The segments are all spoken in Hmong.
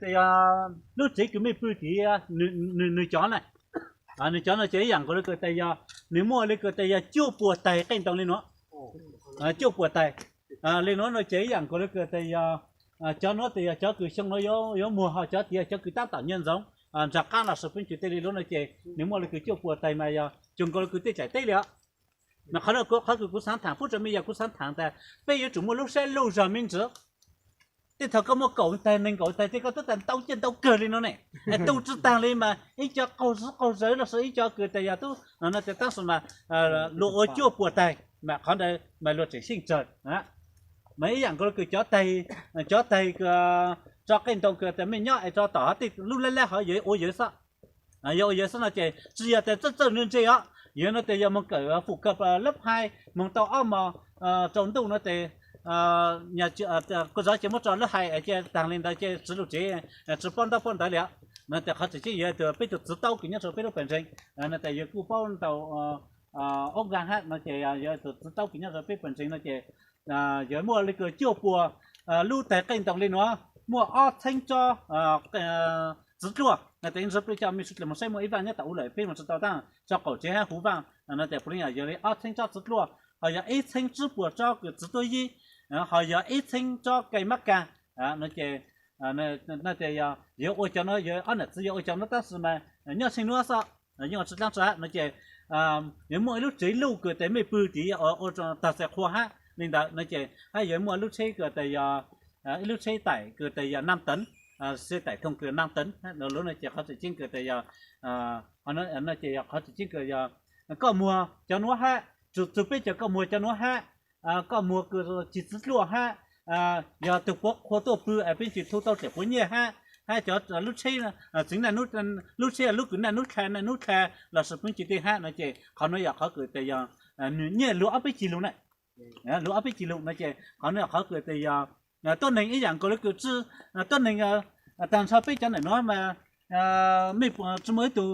Tes yog lub tsev kws mej pw tiv nws cov na, nws cov no ces ib yaam nkaus le kws tes yog nws muaj le kws tes yog cuaj puas tais qeej ntoo le nuav, cuaj puas tais le nuav no ces ib yaam nkaus le kws tes yog cov nuav tes yog cov kws xyoo nuav yuav muag, ho cov tiv yog cov kws taab tom nyiaj ntxoov nraag qaab los sis peb cug tej le nuav no ces nws muaj le kws cuaj puas tais mas yog cuag nkaus le kws tej tsaim teb le os. Mas qhov no qhov kws kuv xaav thaam pub rua mej yog kuv xaav thaam tas peb yuav tsum muaj lub sab luj zog me ntsis. Tej thaum koj muaj kaum tais neeg nkaum tais tej koj tub tas ntau ciaj ntau kawg le no ne, tu tsi taag le mas ib co qaug zog qaug zawv los sis ib co kws tes yog tub no tes tab sis mas luag ua cuaj puas tais mas qhov ntawd mas luag tseem xyeej tsawg. Mas ib yaam nkaus le kws cov tais, cov tais kws tso qeej ntoo kws tes mej nyob es tso tom hov tej lub lab lab hov yog ua yawg xwb, yog ua yawg xwb no ces tsi yog tes txawj txawj ntse ntse os, yog no tes yog moog kawm fum kawg lab hais moog tau ob mos rau ntuj no tes kua zov ces muab tso lab hais ces taag le ntawd ces tsi lug tsev, tsi paub ntaub paub ntawv le os. No tes qhov tseem ceeb yog tug peb tug txiv taub kws nyob rua peb lub pawg ntseeg no tes yog kuj paub ntau ob nkaag hab no ces yog tug txiv taub kws nyob rua peb pawg ntseeg no ces yog muaj le kws cuaj puas lub tais qeej ntoo le nuav, muaj ob txheeb tsob txiv dluaj no tes ib ntsis peb coj mej sawv dlawg moog saib muaj ib vaaj nyob tom u lawm peb moog tsi tau taab tso qaum tsev hab huv vaaj no tes puav leej yog le ob txheeb tsob txiv dluaj, ho yog ib txheeb tsib puas tsob kws txiv tuab yib, ho yog ib txheeb tsob kai mab ka no ces no tes yog yuav ua cov nuav yog ob nam txiv yuav ua cov nuav tab sis mas nyob tsheej nuav xwb, yeej ua tsi dlaab tsi no ces yuav muaj ib lub tsev luj kws tes mej pw tiv ua tag xais qhua hab le ntawd no ces hab yuav muaj lub tsheb kws tes yog ib lub tsheb taim kws tes yog nam teev, xe tải thông kws nam teev no lub no ces qhov tseem ceeb kws tes yog no ces yog qhov tseem ceeb kws yog koj muag cov nuav hab, txug peb cov koj muag cov nuav hab, koj muag kws tsis txiv dluaj hab, yog tug puav qhua tuaj pw es peb tsis thu tau tseem puav nyiaj hab, hab cov lub tsheb txeev lub tsheb lub kws naj nub dlha naj nub dlha los sis peb tsis tej hab no ces qhov nuav yog qhov kws tes yog nws nyiaj luag ob peb cig lug na, luag ob peb cig lug no ces qhov nuav yog qhov kws tes yog tuab neeg ib yaam nkaus le kws tsi, tuab neeg taag nrho peb cov nam nuav mas mej tsi muaj ib tug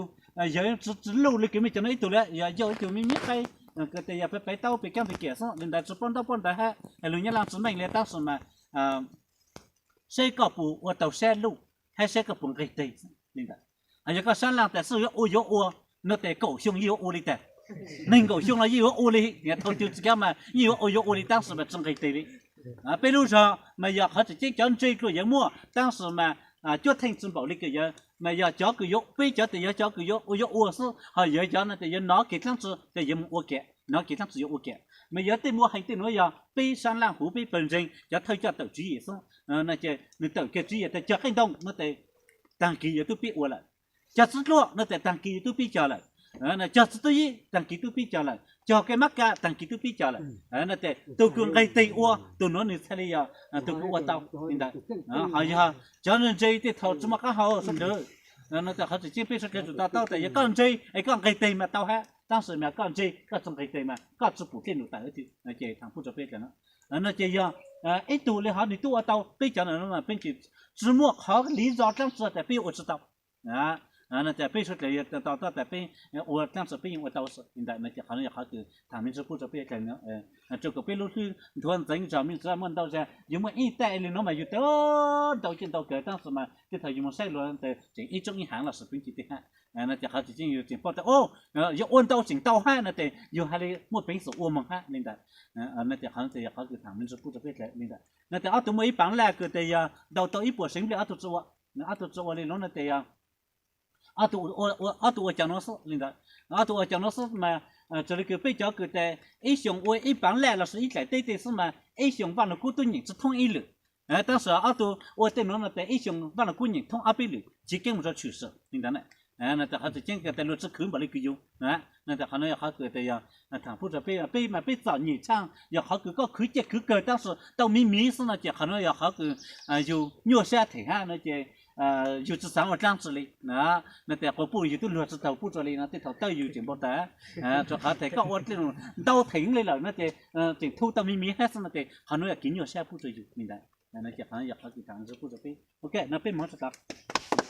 yawg tsi luj le kws mej cov nuav ib tug le, yog yog ib tug me miab qaib kws tes yog peb peb taub peb kaab tes kiam xwb le ntawd tsi paub ntaub paub ntawv hab, lug nyob laaj tsi meej le tab sis mas seb koj puas ua tau sab luj, hab seb koj puas nqeg teg le ntawd. Yog koj sab laaj tas xwb yuav ua yuav ua no tes kaum xyoo yeej yuav ua le tag, neeg nkaum xyoo los yeej yuav ua le, thaum twg tsis kav mas yeej yuav ua yuav ua le tab sis mas tsi nqeg teg le. Peb lub zog mas yog qhov tseem ceeb cov ntse dluaj yawg muaj tab sis mas cuab theej tsi npaum le kws yawg mas yog cov kws yuav peb cov tes yog cov kws yuav ua yuav ua xwb, ho yawg cov no tes yawg nov kiag dlaab tsi tes yawg mus ua kiag, nov kiag dlaab tsi yuav ua kiag. Mas yawg tej muaj heev tej nuav yog peb sab laaj huv peb pawg ntseeg cov thawj coj tawm tswv yim xwb no ces nws tawm kiag tswv yim tas cog qeej ntoo no tes taag kis yawg tub pib ua lawm, cog txiv dluaj no tes taag kis yawg tub pib cog lawm, cog txiv tuab yib taag kis tub pib cog lawm, cog kai mab ka taag kis tub pib cog lawm no tes tug kws nqeg teg ua tug nuav nws txhaj le yog tug kws ua tau le ntawd. Ho yog cov ntse tej thaum tsi muaj qaab hau sawv daws no tes qhov tseem ceeb peb sawv dlawg tsum to taub tas yog koj ntse es koj nqeg teg mas tau hab, tab sis mas koj ntse koj tsi nqeg teg mas koj tsi pum dlej num tawm twg no ces thaam pub rua peb dlawg no ces yog ib tug le hov nws tub ua tau peb cov no mas peb tsis muaj qhov liv zog dlaab tsi tas peb yuav ua tsi tau. No tas peb sawv dlawg yog to taub tas peb ua dlaab tsi peb yeej ua tau li ntawd no ces qhov no yog qhov kws thaam me ntsis pub rua peb dlawg rua kom peb lub hlwb nthuav ntxeev zog me ntsis muaj ntau zag yus muaj ib taj le nuav mas yus tau ntau ciaj ntau kawg tab sis mas tej thaum yus mus saib luag tes tseem ib tsoob ib haav los sis peb tsis tej hab no ces qhov tseem ceeb yus tseem paub tas yuav ua ntau tseem tau hab no tes yus haj le muaj peev xwm ua moog hab li ntawd. No ces qhov no tes yog qhov kws thaam me ntsis pub rua peb dlawg li ntawd no tes ob tug muaj ib paav laj kws tes yog ntau tau ib puas seev nplej ob tug tsi ua, ob tug tsi ua li nuav no tes yog ob tug ua cov nuav xwb li ntawd. Ob tug ua cov nuav xwb mas raws li kws peb cov kws tes ib xyoos ua ib paav laj los sis ib dlaim teb tej xwb mas ib xyoos Vaj Lug Kub tub nyeem tsi thoob ib lwm. Tab sis ob tug ua tej nuav no tes ib xyoos Vaj Lug Kub nyeem thoob ob peb lwm chiv keeb mus rua tshwm sim li ntawd na. Tes qhov tseem ceeb kws tes luag tsi khwv npaum li kws yus no tes qhov nuav yog qhov kws tes yog thaam pub rua peb, peb mas peb txom nyem tshaaj yog qhov kws koj khwv ciaj khwv kawg tab sis tau miv miv xwb no ces qhov nuav yog qhov kws yus nyuaj sab them hab no ces yus tsi xaav ua dlaab tsi li no tes quas puj yus tub luag tsi tau pub rua li no tej thaum tawb yus tseem npau taws. Rua qhov tes koj ua dlej num ntau theem le lawm no ces tseem thu tau miv miv hab xwb no tes qhov nuav yog kev nyuaj sab pub rua yus li ntawd. Ces qhov nuav yog qhov kws thaam pub rua peb. Ok no peb moog tso tod.